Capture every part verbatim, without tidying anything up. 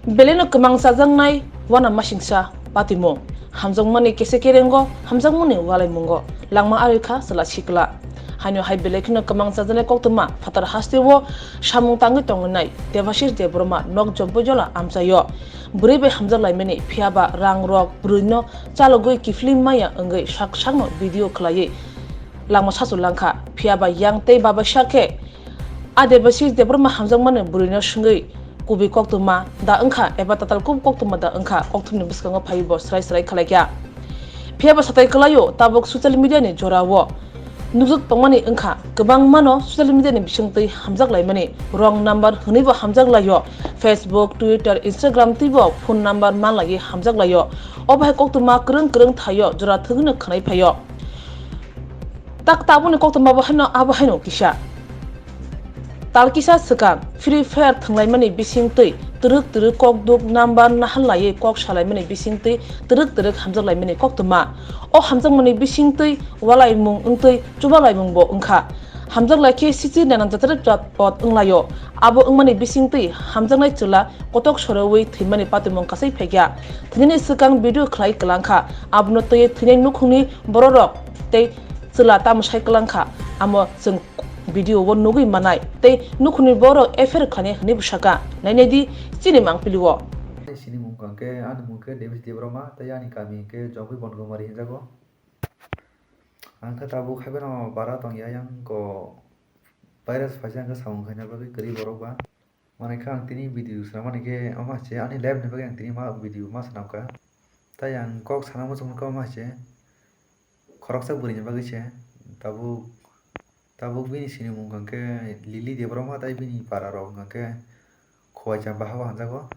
Belai no kwmang chajaknai wana masingsa patimung. Hamjakmani kese kerengo, hamjakmani walaimungo. Langma arwi kha chwla sikla. Haino hai belai kheno kwmang chajaknai koktwma phatar hasteo samung tangwi tongnai Debashis Debbarma nok Jompuijola amchaio. Bwrwi bai hamjak laimani, phiyaba rang rok bwrwino chalogwi kiphilwi maya wngwi sak sakno video khlaiwi langma sachu langkha. Phiyaba yang tei babaisa khe a Debashis Debbarma hamjakmani bwrwino swngwi kubui koktwma da wngkha eba tatal kub koktwma da wngkha, kokthumni bwskango phaiwi bo swrai swrai khlaikha. Phiyaba satai kwlaio tabuk social media ni jorao nukjak tongmani wngkha, kwbangmano social media ni bisingtwi hamjak laimani, wrong number hwnwibo hamjak laio, Facebook, Twitter, Instagram twibo phone number manlaiwi hamjak laio. Obo hai koktwma kwrwng kwrwng thaio jora thwgwino khwnai phaio. Tak tabukni koktwma bo haino abo haino kisa. Tal kisa swkang Free Fire thwnglaimani bisingtwi twrwk twrwk kok duk number nahal laiwi kok salaimani bisingtwi twrwk twrwk hamjak laimani koktwma. O hamjakmani bisingtwi walaimung wngtwi chubalaimungbo wngkha. Hamjak lai khe sisi nanan jatrep jat pot wnglaio. Abo wngmani bisingtwi hamjaknai chwla kotok sorowi thwimani patimung kasai phaikha. Thwinani swkang video khlai kwlangkha. Abono twiwi thwinai nukhungni bororok tei chwla tamo sai kwlangkha. Amo chwng video o nugwi manai tei nukhungni borok F I R khlainai hwnwi bwsaka. Nainai di chini mangpili o. Ani sinimung hwnkha khe, ani mung khe Davis Debbarma tei ani kami hwnkhe Jongpui Bongomari hinjago. Ang khe tabuk haiphano bara tongya, yang ko virus phaisa hwnkhe samung khaina bagwi kwrwi borok ba. Manwi khe ang tini video swnamani khe omo hai se ani life ni bagwi ang tini ma video ma swnamkha. Tai ang kok sana muchungkha omo hai se khoroksa bwrwini bagwi se. Tabuk, tabuk bini sinimung hwnkha khe Lily Debbarma tai bini para rok hwnkha khe Khowai Champa habo hanjago.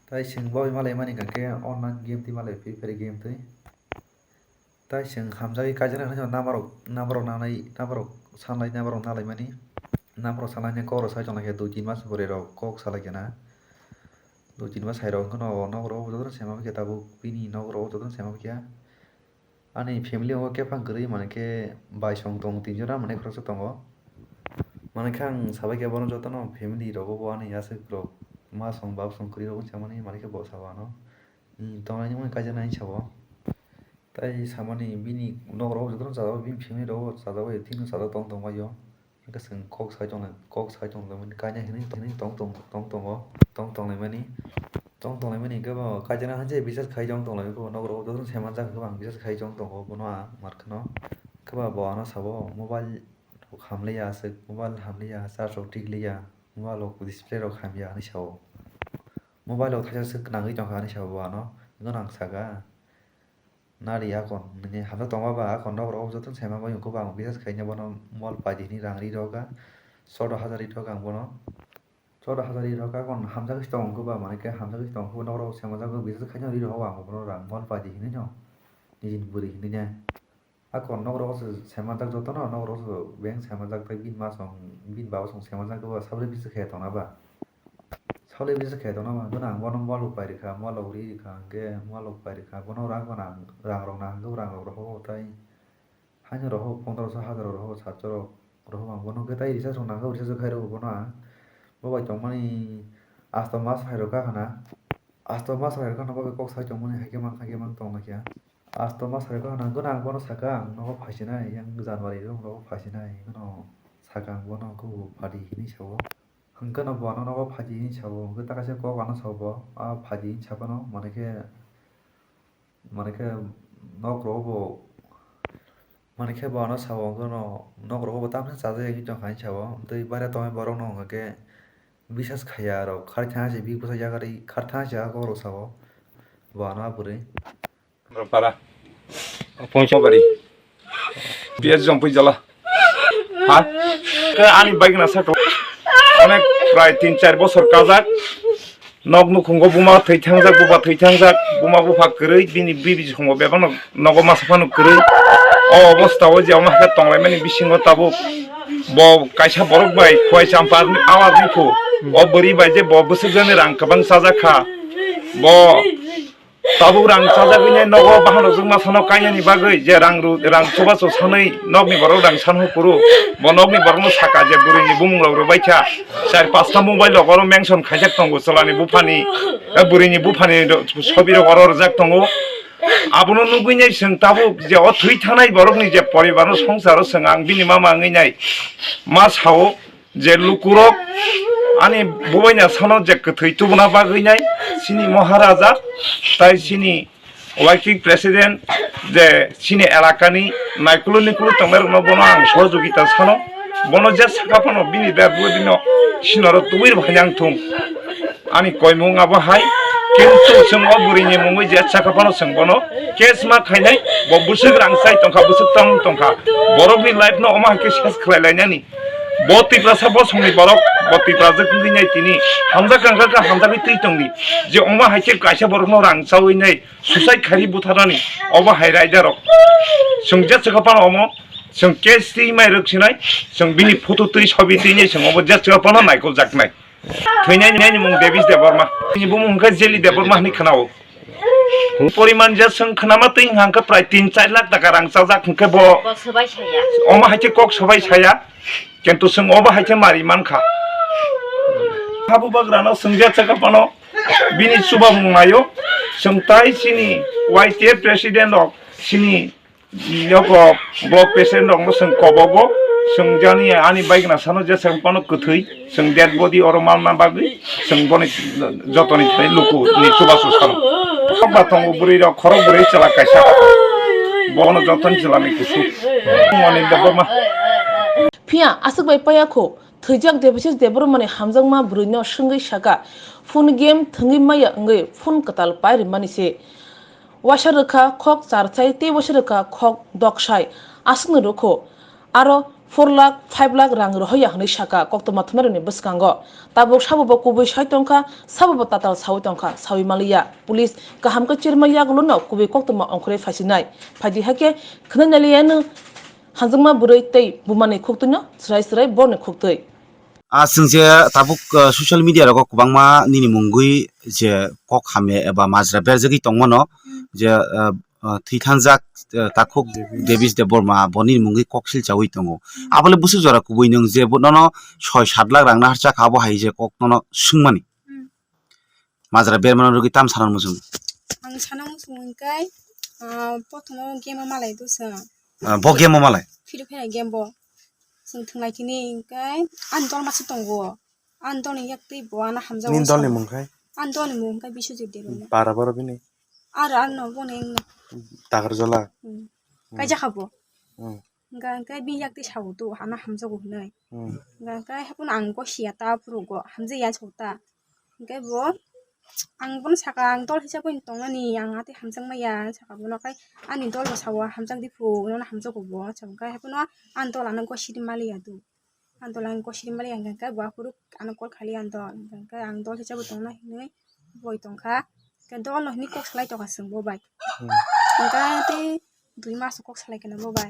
Tai chwng bo malaimani hwnkha khe online game twi malai, Free Fire game twi. Tai chwng hamjagwi kaijaknai hwnwi no number rok, number rok nanai, number rok sanlai, number rok nalaimani. Number rok sanlaina kok rok sai tonglaikha, dui tin mas bwrwi rok kok salaikha na. Dui tin mas hai rok wngkha no, nok rok jotono sema khe tabuk bini nok rok jotono sema khe. Ani family o khe phang kwrwi, manwi khe bai song tongo, tin jora manwi khoroksa tongo. Manwi khe ang sabai khe bono jotono family rogo bo ani aswk rok ma song bab song kwrwi rok wngsa mani, manwi khe bo sao ano. Tongnai ni wngwi kaijaknai sao. Tai samani bini nok rok jotono chajak bai, bini family rok chajak bai, tini chajak tong tong bai o. Hwnkhe chwng kok sai tong lai, kok sai tong lai mani, kanya hinwi, hinwi tong tong, tong tongo, tong tong lai mani. Tong tong lai mani hwnkhe bo kaijaknai hai je bisas khai tong tong lai khe bo nok rok jotono saimanjak hwnkhe bo ang bisas khai tong tongo bono ang mar kheno. Hwnkhe ba bo ano sabo mobile rok hamliya aswk, mobile hamliya, charge rok thik liya, mobile rok display rok hamya hinwi sao. Mobile rok thaisa swk nangwi tongkha hinwi sao bo ano, hwnkhe no ang saka. Nari akon nini hamjak tongma ba akon nok rok jotono saimanbai wngkhe bo ang bisas khaina bono mobile paidi hinwi rang ri rwkha, choudo hajar ri rwkha ang bono. Choudo hajar ri rwkha akon hamjagwi se tongo wngkhe ba, manwi khe hamjagwi se tongo wngkhe bo nok rok saimanjak bisas khaina ri rwkha ang bono rang mobile paidi hinwi no, nijini bwrwi hinwi ne. Akon nok rok se saimanjak jotono, nok rok se beng saimanjak tei bini ma song, bini baba song saimanjak khe bo sabri bisas khaiya tongna ba. Sauli bisa khe tongna mangkheno ang bono mobile rok pai rikha, mobile rok ri rikha, hwnkhe mobile rok pai rikha, bono rang mano ang, rang rok nang hwnkhe rang rok rohor tai haino rohor pondroso, hajar rok rohor, satso rok rohor ang bono hwnkhe tai recharge rok nang hwnkhe recharge khai rw bono ang. Bo bai tongmani asto mas hai rok kha khana, asto mas hai rok khana bo bai kok sai tongmani hai khe mang, hai khe mang tong lai kha. Asto mas hai rok khana hwnkhe ang bono sakha ang nogo phaisinai, yang January rok nogo phaisinai, hwnkhe no sakha ang bono hwnkhe bo padi hinwi sao. Hwnkhe no bo ano nogo phaidi hinwi sao, hwnkhe ta kaisa kok ano sao bo, a phaidi hinwi saphano, manwi khe, manwi khe nok rogo bo, manwi khe bo ano sao, hwnkhe no nok rogo bo tamsa chajakya hinwi tongkha hinwi sao, tei baire tongnai borok no hwnkhe bisas khaiya aro khartha se bini bwsajak ri khartha se a kok rok sao, bo ano a bwrwi. Para. Poinso bari. P S Jompuijola. Ha? Ke ani bike na sato. Onek prai tin char bosor kajak. Nok nukhungo buma thwi thangjak, buba thwi thangjak, buma bupha kwrwi, bini bibi khungo bebak no nogo masa phano kwrwi. O obostha o je omo hai tonglai mani bisingo tabuk bo kaisa borok bai Khowai Champa ni awar ni phu. O bwrwi bai je bo bwswk jani rang kwbang chajak kha. Bo Tabuk rang chajagwini nogo bahanok jwkma sano kainani bagwi je rang ru-, rang chubachu sanwi nokni borok rang sanho kuru. Bo nokni borokno saka je bwrwini bumung rok rwbaikha. Char pasta mobile rok oro mention khaijak tongo chwlani buphani, eh, bwrwini buphani do-, sobi rok oro rwjak tongo. Abono nugwinai chwng tabuk je o thwi thanai borokni je poribarno songsaro chwng ang bini mama wngwi nai ma sao. Je lukurok ani bubaina sano je kwthwi tubuna bagwi nai chini Maharaja tai chini working president je chini elakani naikulu nikulu tongnairokno bono ang sohojogita sano. Bono je saka phano bini dad bwdino sinoro tubui rwphani ang thung. Ani koimung abo hai, kintu chwng o bwrwini mungwi je saka phano chwng bono case ma khainai, bo bwswk rang chai tongkha, bwswk tong tongkha. Borokni life no omo hai khe ses khlai lainani. Bo Tiprasa bosongni borok, bo Tiprajwk wngwi nai tini. Hamjak kangkha kha hamjagwi twi tongdi. Je omo hai khe kaisa borokno rang chawi nai, suicide khari butharnani, obo hai raidarok. Chwng je chwkha phano omo, chwng case twi mai rwk sinai, chwng bini photo twi sobi twi nai, chwng obo je chwkha phano naikol jaknai. Thwinai ni mung Davis Debbarma. Bini bumung hwnkhe Jelly Debbarma hinwi khwnao. Poriman je chwng khwnama twi hwnkha hwnkhe prai tin char lakh taka rang chajak hwnkhe bo. Bo swbai saya. Omo hai khe kok swbai saya. Kintu chwng obo hai khe mari mankha. Habubagrano chwng je chwkha phano bini chubamung naio. Chwng tai chini Y T A president rok chini Yoko blood patient rokno chwng kobogo, chwng jani ani baigna sano je chwng phano kwthwi, chwng dead body oro manna bagwi chwng boni jotoni thani luku ni chubachu sano. Kokba tongo bwrwi rok, khorok bwrwi chwla kaisa, bono jotoni chwla ni kusu. Moni Debbarma. Phiya aswk bai paya kho, thwijak Debashis Debbarmani hamjakma bwrwino swngwi saka, phone game thwngwi maya wngwi phone kwtal pai rwmani se. Waisa rwkha khok charsai tei waisa rwkha khok doksai, aswkno rwkho aro four lakh, five lakh rang rohoya hwnwi saka koktwma thumairokni bwskango. Tabuk sabo bo kubui sai tongkha, sabo bo tatal saui tongkha, saui manliya. Police kaham khe chirma yagulono kubui koktwma ongkhorwi phaisinai. Phaidi hakhe khwnai nailiyano hanjakma bwrwi tei bumani khuktwino swrai swrai borni khuktwi. A chwng je tabuk, ah, social media rogo kwbangma nini mungwi je kok hamya eba majra berjagwi tongmano, je, ah, ah, thwi thangjak, ah, takhuk Davis Debbarma bo nini mungwi kok silchawi tongo. Abole bwswk jora kubui nwng je bo nono soi sat lakh rang naharcha kha, abo hai je kok nono swngmani. Hmm. Majra bermano rwgwi tam sana muchung. Ang sana muchung hwnkhe, ah, prothomo game o malai dosa. Ah, bo game o malai? Free Fire game bo. Chwng thwnglai tini hwnkhe ani dol masa tongo. Ani dolni yak twi bo ano hamjago. Nini dolni mung khai? Ani dolni mung hwnkhe Biswajit Debbarma. Para boro bini? Aro ano boni wngna. Takarjala? Hmm. Hmm. Kaijak kha bo. Hmm. Hwnkhe, hwnkhe bini yak twi sao to, ano hamjago hwnwi. Hmm. Hwnkhe, hwnkhe haphano ang gosiya ta phuru go, hamjakya sao ta. Hwnkhe bo, ang bono saka, ang dol hisab bai tongnani, ang atwi hamjakmaya, saka bono khai ani dol bo sao, hamjakdi phuru, nono hamjago bo, hwnkhe haphano ani dol ano gosidi maliya do. Ang dol ang kosiri mali ang khe bo aphuru ano call khali ang dol, hwnkhe ang dol hisabo tongna hinwi boi tongkha, hwnkhe dol no hinwi kok salai tongkha chwng bo bai. Hmm. Hwnkhe tei dui mas kok salai khe bo bai,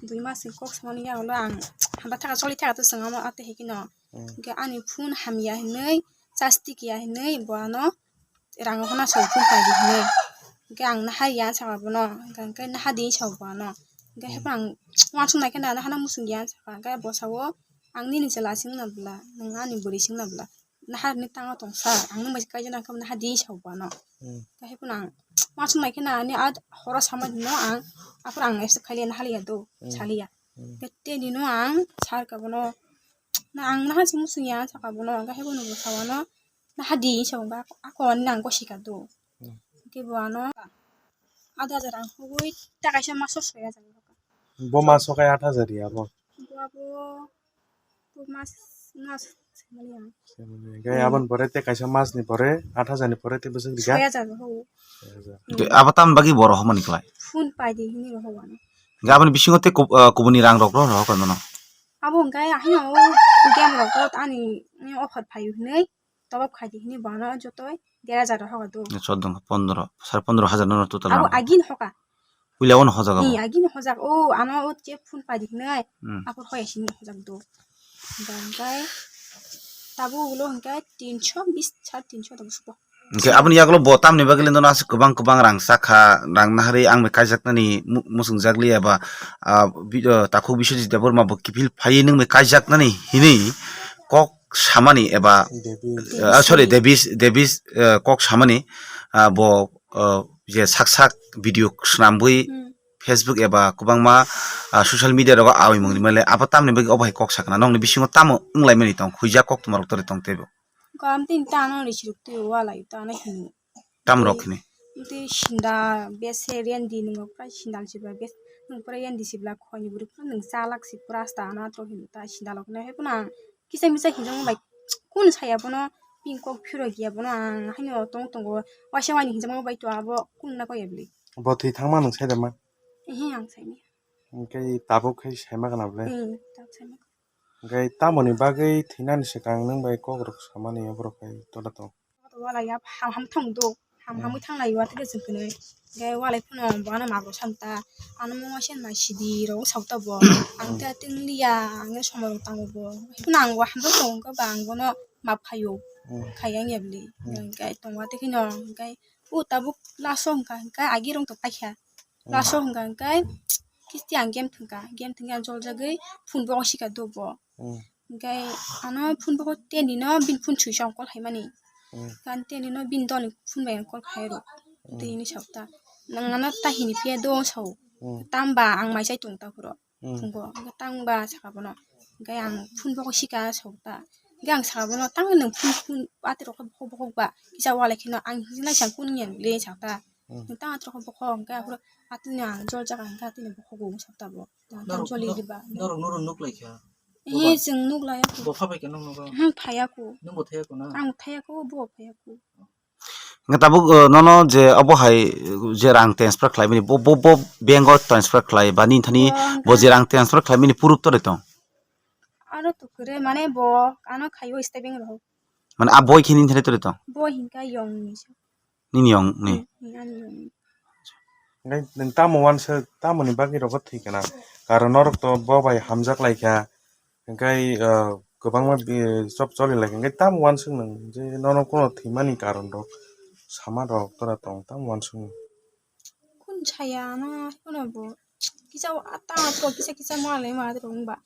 dui mas kok samani yagulo ang hamba thaka choli thaka to chwng amo atwi hai kheno. Hmm. Hwnkhe ani phone hamya hinwi charge tikya hinwi bo ano rang hona soi phone paidi hinwi. Hwnkhe ang naha ya saka bono, hwnkhe naha di sao bo ano. Hwnkhe haphang uansuk nai khe na naha no muchung ya saka, hwnkhe bo sao ang nini chwla sing na bwla, nwng ani bwrwi sing na bwla, naha ni tang o tong sir, ang nwng bai se kaijaknai khe naha di sao bo ano. Hmm. Hwnkhe haphano ang uansuk nai khe na ani a horo samani no ang aphuru ang accept khailiya, naha liya do, hmm, saliya. Hmm. Hwnkhe tei nino ang sir khe bono, na ang naha se muchung ya saka bono, hwnkhe haphano bo sao ano. Naha di hinwi sa bo, ako ani nang gosika do. Hmm. Hwnkhe bo ano aat hajar rang hogwi ta kaisa maso soi hajar rok. Bo maso kai aat hajar ya bo? Bo abo, bo mas, mas semani ang. Semani. Hwnkhe hmm, aboni pore tei kaisa mas ni pore, aat hajar ni pore tei bwswk rikha? Soi hajar rok hogo. Soi hajar. Hmm. Tei abo tamni bagwi bo rohormani kwlai? Phone paidi hinwi rohor ano. Hwnkhe aboni bisingo tei kub-, ah, kubuni rang rok rohor rohor mano? Abo hwnkhe ahino o game rok ani offer phaio hinwi. Tobok khaidi hinwi bo ano jotoi der hajar rok hoga do. Choddo wngkha pondro, sare pondro hajar no total abo rang. Agini hoka. Puila ono hojak abo. Ni agini hojak o ano o je phone paidi hinwi. Hmm. Aphuru hoya sini hojak do. Hwnkhe tabuk ulo hwnkhe tinso bis, sare tinso tabuk suko. Hwnkhe aboni yagulo bo tamni bagwi le nono aswk kwbang kwbang rang chakha, rang naharwi ang bai kaijaknani mu-, muchungjakliya ba, ah, bi-, ah, takhuk Biswajit Debbarma bo kiphil phaiwi nwng bai kaijaknani hinwi kok samani eba, Devi. Ah, sorry, Devis, Devis, ah, kok samani, ah, bo, ah, je sak sak video swnambwi Hmm. Facebook eba kwbangma, ah, social media rogo awi mung rimale abo tamni bagwi obo hai kok sakna nokni bisingo tamo wnglaimani tong, huijak koktwma rok torwi tong teibo. Ko amtwini ta ano risi rok twi walai ta ano hini. Tam rok hini. Twi sinda bese rendi nung pura sinda si ba bes nung pura rendi si bla khoni buri pura nung chalak si pura sta ano atro hini ta sinda lok na he puna kisa misa hini bai kun saya bono pink kok phiro giya bono ang haino tong tongo waisa wani hinjama bai to abo kun na ko ebli. Bo thwi thangma nung sai da ma? Ehe ang sai ni. Hwnkhe tabuk khai sai ma kana bwle? Hmm, tabuk sai ma. Hwnkhe tamoni bagwi thwinani swkang nwng bai kok rok samani oborok hai tola tong? Walai ya ham ham thang do. Ham ham Hmm. thang lai wa tike jeng kene. Hwnkhe walai phano bo ano mago sam ta. Ano mo waisa na sidi rok sak ta bo. Ang Hmm. ta ting liya ang somor tango bo. Phano ang wa ham thang ka ba ang bono map khayo. Hmm. Khaya ngebli. Hmm. Hwnkhe tongwa tike no hwnkhe o tabuk laso hwnkha hwnkhe agi rong to paikha. Hmm. Laso hwnkha hwnkhe kisti ang game thwngkha. Game thwngkhe ang joljagwi phone bo sika do bo. Hmm. Hwnkhe ano phone bo teni no bini phone sui song call khaimani. Hmm. Kan teni no bini dol ni phone bai ang call khai rw. Hmm. Tini sak ta. Nang ano ta hini phiya do sao. Hmm. Tamba ang mai chai tung ta phuro. Hmm. Phungo. Hwnkhe tang ba saka bono. Hwnkhe ang phone bo sika sao ta. Hwnkhe ang saka bono tang nwng phone phone ati rok bokhok bokhok ba. Kisa walai kheno ang hini lai sang kun ngen le sak ta. Hmm. Nwng tang ati rok bokhok hwnkhe aphuru ati ni ang jol jaga hwnkhe ati ni bokhok bo sak ta bo. Tang Norok, joli nor-, di ba. Norok noro nuk lai kha? Eh, Boba? Chwng nuk lai ya. Bo pha bai khe nong nogo? Hmm, phai ya ku. Nwng bo thai ya ku na? Ang thai ya ku, bo phai ya ku. Hwnkhe tabuk, uh, nono je obo hai, uh, je rang transfer khlai bini, bo, bo, bo bank o transfer khlai ba nini thani Bo bo je rang transfer khlai bini proof to de tong? Aro to kore mane bo ano khaio State Bank rok. Mane a boi khe nini thani to de tong? Bo hinka yong ni se. Nini yong ni? Hmm, hmm, ani yong ni. Hwnkhe nwng tamo uansuk, tamoni bagwi rogo thwi kana? Karon norok to bo bai hamjak lai kha. Hwnkhe, ah, kwbangma bi-, chop choli lai kha. Hwnkhe tamo uansuk nwng je nono kuno thwimani karon rok sama rok tora tong tamo uansuk nwng? Kun saya ano kuno bo kisa ata to kisa kisa ma le ma rong ba.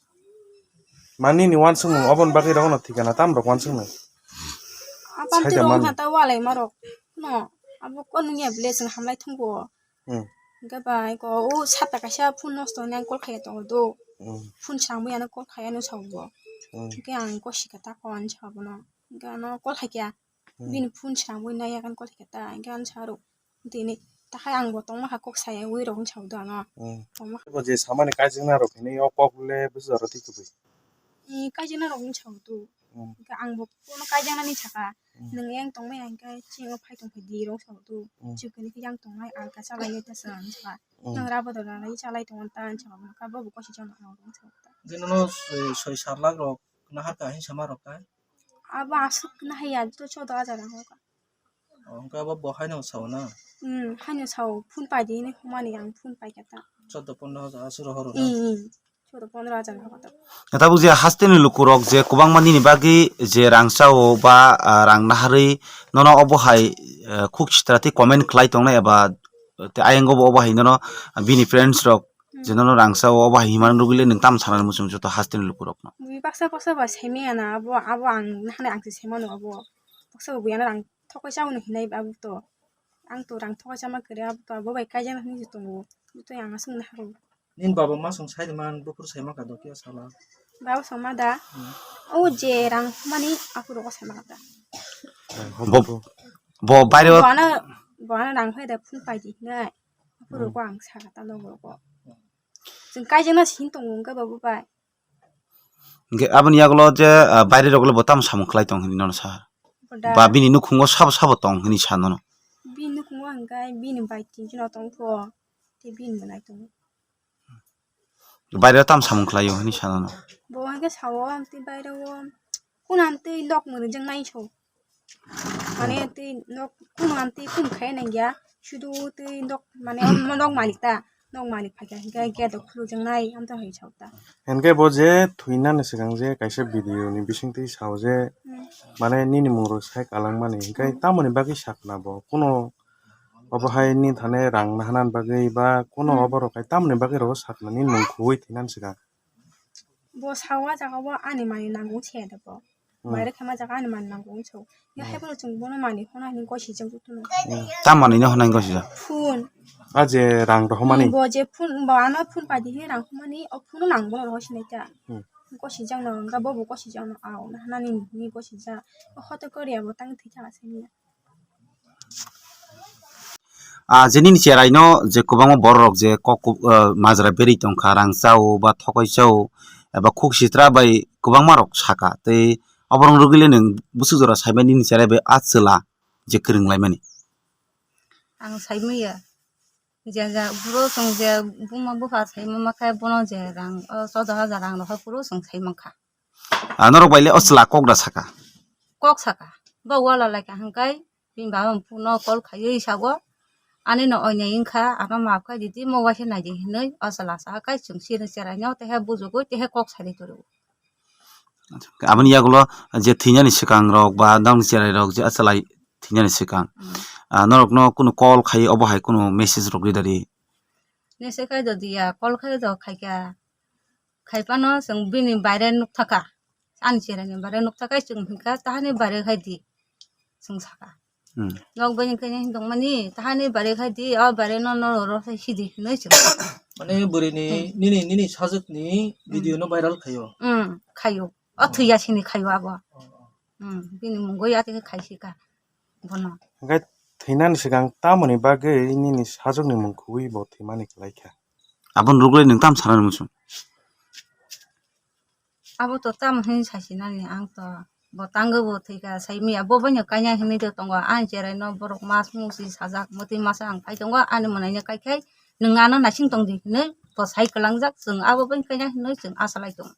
Mani ni uansuk nwng oboni bagwi rogo no thwi kana tam rok uansuk nwng? Apa Sai tu da rong man. Kata walai ma rok. No, abo kon ngi able sing hamlai thung bo. Hmm. Hwnkhe bai ko o sata kaisa phone nosto hwnwi ang call khaiya tongo do. Hmm. Phone swrangwi ano call khaiya no sabo. Hmm. Hwnkhe ang ko sika ta ko ani sabo no. Hwnkhe ano call khaikya. Hmm. Bini phone swrangwi naiya kan call khaikya ta. Hwnkhe ano saro. Tini takhai ang bo tongma kha kok saya wi rok wng sabo do ano. Hmm. Tongma kha. Bo je samani kaijakna rok hwnwi o kok le bwswk jora twi kubui. Ni kaijakna rok wng sabo do. Hmm. Hwnkhe ang bo kono kaijaknani saka. Hmm. Nwng yang tongmani hwnkhe chini o phai tong phai di rok sabo do. Hmm. Chikoni khe yang tongnai alka chalai ta sa ang saka. Hmm. Nwng rabo dora lai chalai tongo ta ang saka. Ka bo bo kosi chama ang rok sabo ta. Jinono soi sar lakh rok nahar ka hin sama rok kai? Abo aswk nahai ya to chodo hajar ang ka. Oh, hwnkhe abo bo haino sao na? Hmm, haino sao, phone pai di hinwi humani ang phone pai kha ta. Chaudo pondro hajar aswk rohoro na? Hmm, hmm. Chaudo pondro hajar rohoro ta. Tabuk je hasteni lukurok je kwbangma nini bagwi je rang chao ba, ah, rang naharwi nono obo hai, eh, khuk sitra tei comment khlai tongnai eba, eh, tei ayang obo, obo hai nono bini friends rok Hmm. je nono rang chao obo hai himani rwgwi le nwng tamo sanani muchung joto hasteni lukurokno? Bui baksa baksa ba semi ana abo, abo ang nahani ang se semano abo. Baksa bo bui ano rang thokai chao no hinai abo to. Ang to rang thokai chama kwrwi abo to abo bai kaijakna hinwi se tongo. Abo to ang aswk naharo. Nini baba ma song sai man buphuru sai ma ka do khe sala. Baba song ma da? Hmm. O je rang mani aphuru ko sai ma ka da. Bo, bo baire o. Bo ano, bo ano rang phai da phun pai di hinai. Aphuru Hmm. ko ang saka ta logo ko. Chwng kaijakna sin tongo wngkha babu bai. Hwnkhe aboni yagulo je, ah, baire rok le bo tamo samung khlai tong hinwi nono sa? Boda. Ba bini nukhungo sabo sabo tong hinwi sa nono? Bini nukhungo hwnkhe bini bai tinjono tongpho, tei bini bo nai tongo. Baire o tamo samung khlaio hinwi sa nono? Bo hwnkhe sao, amtwi baire o, kunu amtwi nok mwrwkjak nai so. Mane twi nok kunu amtwi kunu khai nangya, sudu twi nok mane nok malik ta, nok malik phaikha hwnkhe gate rok khulukjaknai amtwi hai sao ta. Hwnkhe bo je thwinani swkang je kaisa video ni bisingtwi sao je Hmm. Mane nini mung rok sai kalangmani, hingke tamoni bagwi sakna bo? Kuno obo hai ni thane rang nahanani bagwi ba kuno Hmm. obo rok hai tamoni bagwi rok sakna nini mung khugwi thinani swkang? Bo sao a jaga o ani manwi nango se da bo. Hmm. Baire khe ma jaga ani manwi nango wngso. Ya Hmm. hai bono chwng bono manwi hona hinwi gosi jang jotono. Hmm. Ta manwi no hwnwi gosi jak? Phone. A je rang rohormani? Hmm, bo je phone, bo ano phone pai di hinwi rang rohormani, o phone o nang bono rohor sinai ta. Hmm. Gosi jak no, wngkha bo bo gosi jak no, au, na hanani ni gosi jak. O hote kori abo tang thwi thang asai ni. Ah, je nini cherai no je kwbangma borok rok je kok, ah, majra berwi tongkha, rang chao ba thokoi chao, eba khuk sitra bai kwbangma rok saka. Tei oborok rwgwile nwng bwswk jora saimani nini cherai bai a chwla je kwrwng laimani? Ang saimanya. Je ja buro chwng je buma bupha saimama khe bono je rang, o choudo hajar rang rok phuru chwng saimankha. Ah, norok bai le o chwla kok da saka? Kok saka. Bo wala lai ka hwnkhe bini baba phone no call khaiwi sago. Ani no oinai wngkha, ano maaf khai di, timo waisa nai di hinwi o chwla sa kai chwng sini cherai no tehe bujugwi tehe kok sai di turu. Aboni yagulo je thwinani swkang rok ba nokni cherai rok je achwlai thwinani swkang, Hmm. ah, norok no kunu call khai obo hai kunu message rok rida ri? Message khai do diya, call khai do khaikha. Khaipano chwng bini baire nukthaka. Ani cherai ni baire nukthaka chwng hwnkha tahani baire khai di. Chwng saka. Hmm. Nok bai khe hin tongmani, tahani bare khai di, o bare no, no, ro, ro, sai sidi hinwi chwng. Mane bwrwi ni Hmm. nini, nini sajwk ni video Hmm. no viral khaio. Hmm, khaio. O Hmm. thwiya sini khaio abo. Oh, oh. Hmm, bini mungwi ati khe khaisika bono. Hingke thwinani swkang tamoni bagwi nini sajwk ni mung khugwi bo thwimani kwlai kha? Aboni rwgwi nwng tam sanani muchung? Abo to tamo hwnwi sasinani ang to. Bo tango bo thwikha saimanya, bo baino kanya hinwi de tongo. Ani cherai no borok mas musi sajak, mwtwi masa ang phai tongo, ani mwnaino kaikhai nwng ano naising tongdi hinwi bo sai kwlangjak, chwng abo bai kanya hinwi chwng asalai tongo.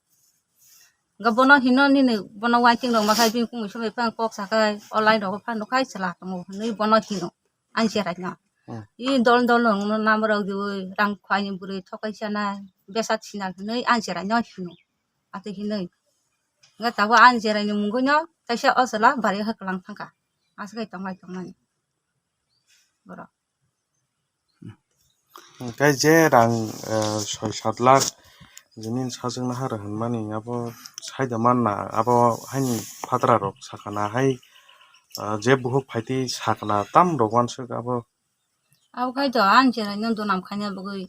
Hwnkhe bono hino nini bono wanking rok makhai bini kumui somoi phano kok sakhai, o line rogo phano khai chwla tongo hinwi bono hino. Ani cherai no. Hmm. I dol dol no nwngno number rok riwi rang khaini bwrwi thokai sanai, besa sinal hinwi ani cherai no hino. Ati hinwi. Nga tabuk ani cherai ni mungwi no kaisa o chwla bari khe kwlang thangkha. Aswk kai tonglai tongmani. Borok. Hwnkhe je rang, eh, soi sat lakh je nini sajwk naharw hinmani abo saida manna abo haini phatrarok sakana hai, eh, je buhuk phaitwi sakana tam rok uansuk abo. Abo khai do ani cherai no dunam khaina bagwi.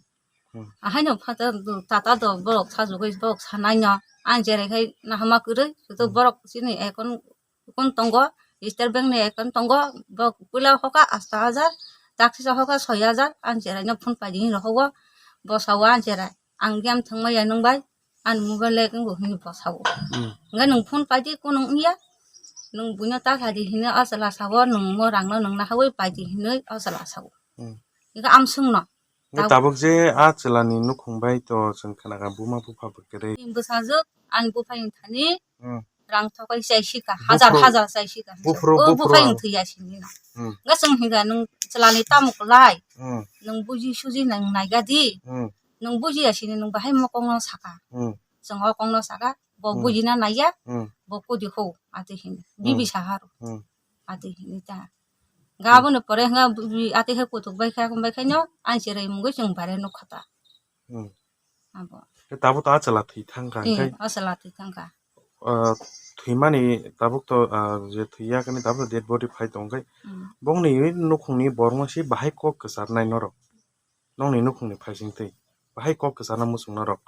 Hmm. Ahaino phatar do tata do borok sajagwi borok sanai no ani cherai khai nahama kwrwi to Hmm. borok chini ekon Kun tongo, State Bank ni account tongo, bo puila hoka asta hajar, taksisa hoka soi hajar, ani cherai no phone pai di hinwi rohogo, bo sao ani cherai, ang game thwngmaya nwng bai, ani mobile le wngbo hinwi bo sao. Hmm. Hwnkhe nwng phone pai di, kunu wngya, nwng buino ta kha di hinwi o chwla sao, nwng mo rang no nwng nahawi pai di hinwi o chwla sao. Hmm. Hwnkhe amswng no. Hwnkhe tabuk je a chwla ni nukhung bai to chwng khna kha buma bupha bo kwrwi. Bwsajwk ani buphai wng thani Hmm. rang thokai chai sika, hajar Buphuru-, hajar chai sika. Buphuru, O buphuru buphai ang. Wng thwi ya sini na. Hmm. Hwnkhe chwng hwnkha nwng chwla ni tamo kwlai. Hmm. Nwng buji suji nang naiga di. Hmm. Nwng buji ya sini nwng bahai mokong no saka. Hmm. Chwng o kong no saka, bo Hmm. buji na naiya, Hmm. bo kudi ho, ati hini. Hmm. Bibi saharo. Hmm. Ati hini ta. Ga Hmm. abono pore hwnga bwi ati khe kutuk bai kha, bai khaino ani cherai mungwi chwng bare nuk kha ta. Hmm. Abo. Khe tabuk to a chwla thwi thang kha, Hmm, hwnkhe, a chwla thwi thang kha. Ah, thwimani tabuk to, ah, je thwi ya kani tabuk to dead body phai tong khe, Hmm. bongni nukhungni borok no se bahai kok kwcharnai norok. Nokni nukhungni phaising twi bahai kok kwcharna muchung norok.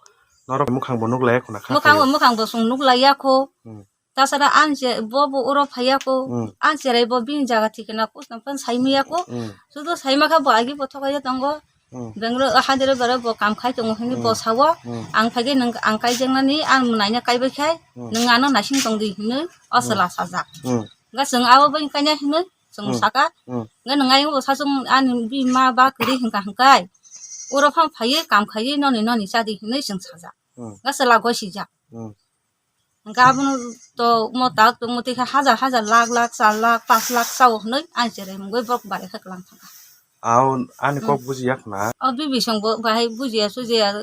Norok mukhang bo nuk laiya khuna kha Mukhang bo, khayo. Mukhang bo chwng nuk laiya kho. Hmm. Tasara ani che-, bo bo oro phaiya kho. Hmm. Ani cherai bo bini jaga thikana kusna phan saimaya kho. Hmm. Sudu saima kha bo agi bo thokaiya tongo. Hmm. Bangalore, ah, Hyderabad o bo kam khai tongo hinwi bo Hmm. sao. Hmm. Ang phaikhe nwng, ang kaijaknani ang mwnaino kaibai khai Hmm. nwng ano naising tongdi hinwi o Hmm. chwla sajak. Hmm. Hwnkhe chwng abo bai kanya hinwi chwng Hmm. saka. Hmm. Hwnkhe nwng ayung bo sachung ani bima ba kwrwi hwnkha hwnkhe oro phang phaiwi kam khaiwi noni noni chadi hinwi chwng sajak. Hmm. Hwnkhe chwla goi sijak. Hmm. Hwnkhe abono to mo tak tongmo twi khe hajar hajar lakh lakh char lakh panch lakh chao hinwi ani cherai mungwi borok bare khe kwlang thangkha. Ao ani Hmm. kok bujiya khna. O bibisong bo bahai bujiya sujiya.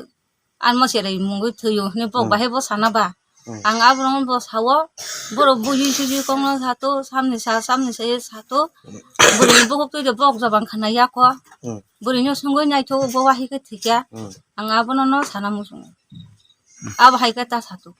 Ani mo cherai mungwi thwio hinwi bo Hmm. bahai bo sana ba. Hmm. Ang abono bo sao, borok buji suji kokno sato, samni sa, samni sa ye sato. Hmm. Bwrwi bokok twi de bok jabang khana yako. Hmm. Bwrwino songwi naithogo, bo wahi khe thikya. Hmm. Ang abono no sana muchungo. Abo hai khe ta sato.